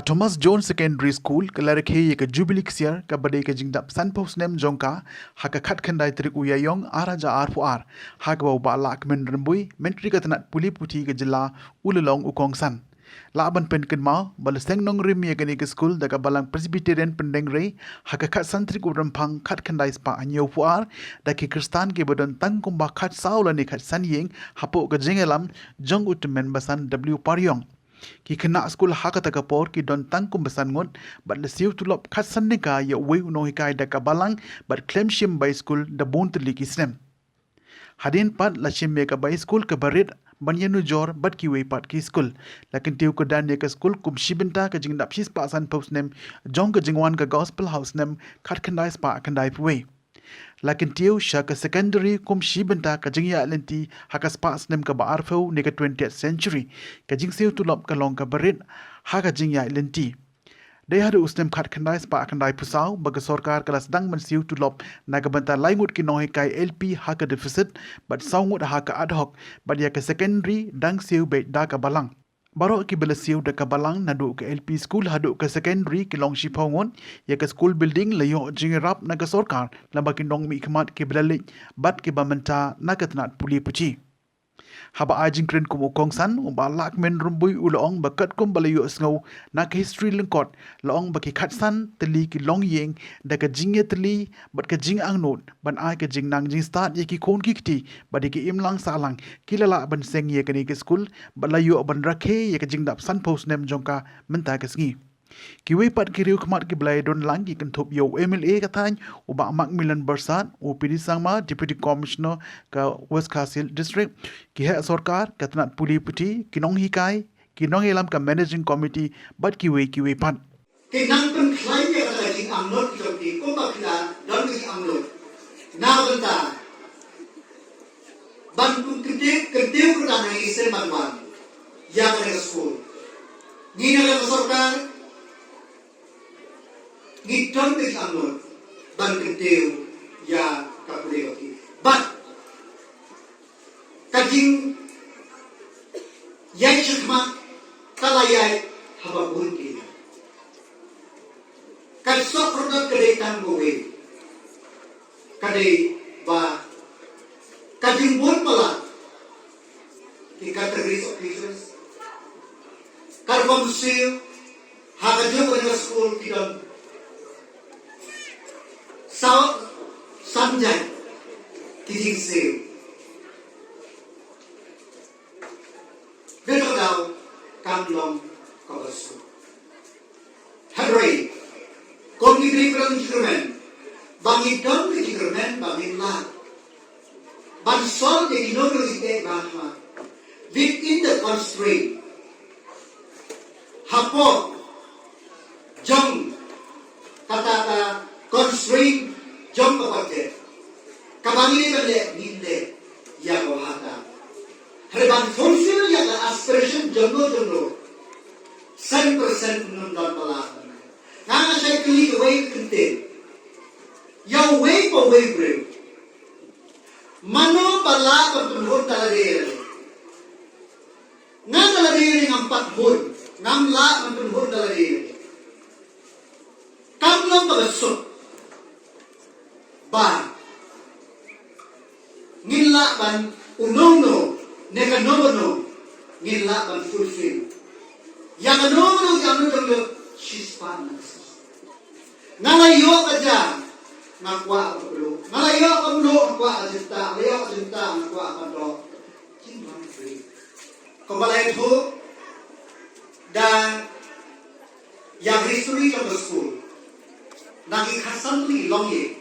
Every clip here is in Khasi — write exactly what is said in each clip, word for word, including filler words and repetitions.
Thomas Jones Secondary School ka la rakhe ïa ka Jubilee Ksiar kaba dei ka jingdap sanphew snem jong ka ha ka khatkhyndai tarik u Ïaïong ar hajar arphew ar, ha kaba u Bah Lahkmen Rymbui, Myntri ka tnat pule puthi ka jylla, u la long u kongsan. Lah ban pynkynmaw ba la seng nongrim ïa kane ka skul da ka Balang Presbyterian Pyndengrei ha ka khatsan tarik u Rymphang khatkhyndai spah hynñiewphew ar, da ki khristan kiba don tang kumba khatsaw lane khatsan ïing hapoh ka jingïalam jong u tymmen basan W Pariong. Ki khynnah skul ha kata ka por ki don tang kumba san ngut, bad la siew tulop khatsan tyngka ïa uwei u nonghikai da ka Balang, bad khlem shim bai skul da bun tylli ki snem. Hadien pat la shim ïa ka bai skul kaba rit ban ïanujor bad kiwei pat ki skul. La kyntiew kyrdan ïa ka skul kum shi bynta ka jingdap shispah sanphew snem jong ka jingwan ka Gospel ha u snem khatkhyndai spah khyndaiphew wei. La kyntiew sha ka secondary kum shi bynta ka jingïaid lynti ha ka spah snem kaba arphew ne ka twentieth century. Ka jingsiew tulop ka long kaba rit ha ka jingïaid lynti. Dei haduh u snem khatkhyndai spah khyndaiphew saw ba ka sorkar ka la sdang ban siew tulop na ka bynta lai ngut ki nonghikai L P ha ka deficit, bad saw ngut ha ka ad hoc, bad ïa ka secondary dang siew beit da ka Balang. Baroh kiba la siew da ka Balang naduh ka L P school haduh ka secondary ki long shiphew ngut. Ïa ka school building la ïoh jingïarap na ka sorkar, lada ki nongmihkhmat kiba la leit bad kiba mynta na ka tnat pule puthi. Haba ai jingkren kum u kongsan, u Bah Lahkmen Rymbui u la ong ba katkum ba la ïohsngew na ka history lyngkot, la ong ba ki khatsan tylli ki longïing, da ka jingïatylli bad ka jingangnud ban ai ka jingnang jingstad ïa ki khun ki kti bad ïa ki imlang sahlang, ki la lah ban seng ïa kane ka skul, bad la ïoh ban rakhe ïa ka jingdap sanphew snem jong ka mynta ka sngi. Kiwei pat ki riewkhmat kiba la ïadon lang ki kynthup ïa u M L A ka thaiñ, u Bah Macmillan Byrsat, u P D Sangma, Deputy Commissioner ka West Khasi Hills District, ki heh sorkar, ka tnat pule puthi, ki nonghikai, ki nongïalam ka Managing Committee, bad kiwei kiwei pat. Ki nang pynkhlaiñ ïa kata ka jingangnud jong ki kumba ki la don ka jingangnud na ka bynta ban pynkyntiew, kyntiew kyrdan ha ki snem ban wan ïa kane ka skul. Ngi na ka sorkar ngi don ka jingangnud ban kyntiew ïa ka pule ka pule. Bad ka jingïaid shakhmat ka la ïaid haba bun ki. Ka suk kordor ka dei tang kawei. Ka dei ba ka jingbun palat ki categories of teachers. Ka rukom siew ha ka jong ka skul ki don saw san jait ki jingsiew. Dei ka daw kam long kaba suk. Hynrei kum ki briew ba don jingkyrmen, ba ngi don ka jingkyrmen ba ngin lah ban solve ïa kino kino ki jingeh ba ha within the constraint. Hapoh jong kata ka constraint jong ka budget, kaba ngi dei ban leh, ngin leh ïa ka bha ta. Hynrei ban fulfill ïa ka aspiration jong no jong no, cent percent ym don ba lah. Nga nga shait kylli kawei ka kyntien ïa uwei pa uwei u briew, mano ba lah ban pynhun da lade ïa lade? Nga da lade ïa lade ngam pat hun, ngam lah ban pynhun da lade ïa lade. Kam long kaba suk ba ngin lah ban, uno uno ne kano kano ngin lah ban fulfill ïa kano kano ka jingmut jong ngi shispah na ka shisha. Nga la ïoh ka ja, nga kwah ka pynlut. Nga la ïoh ka pynlut, nga kwah ka jingtah. Nga la ïoh ka jingtah, nga kwah ka pyndoh. Jingwan free. Kumba la ïathuh da ïa ka history jong ka skul, na ki khatsan tylli ki longïing,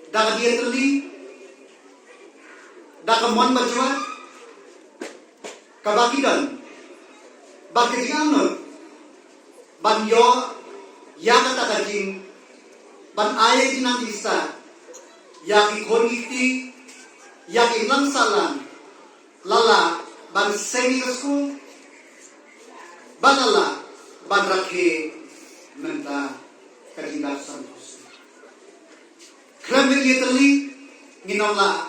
da ka diatylli, da ka mon bajua kaba ki don, bad ka jingangnud ban ïoh ïa kata ka jing, ban ai ïa ka jingnang jingstad ïa ki khun ki kti, ïa ki imlang sahlang, la lah ban seng ïa ka skul, bad la lah ban rakhe mynta ka jingdap sanphew snem. Khlem ka jingïatylli ngin ym lah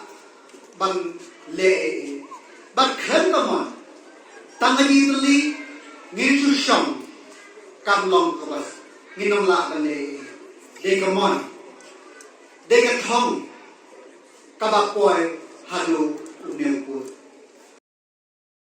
ban leh ei ei. Bad khlem ka mon, tang ka jingïatylli ngin shu shu kam long kaba ngin ym lah ban leh. Dei ka mon, dei ka thong kaba poi haduh u hynñiew